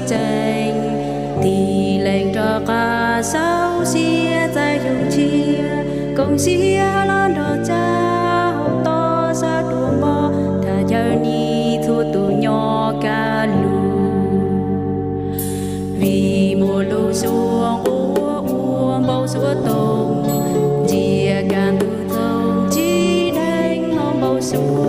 tseeb, tig lees rov qab xauj siab txais xyoo tshiab, koom siab los nrog tsa hauv toj sab dua npog, tham caw nis txhua tus nyob kaj lug. Vim muaj lub suab nquag ua npau suav toom, ntsia kaj ntug txoog tsis dheev hlo npau suav.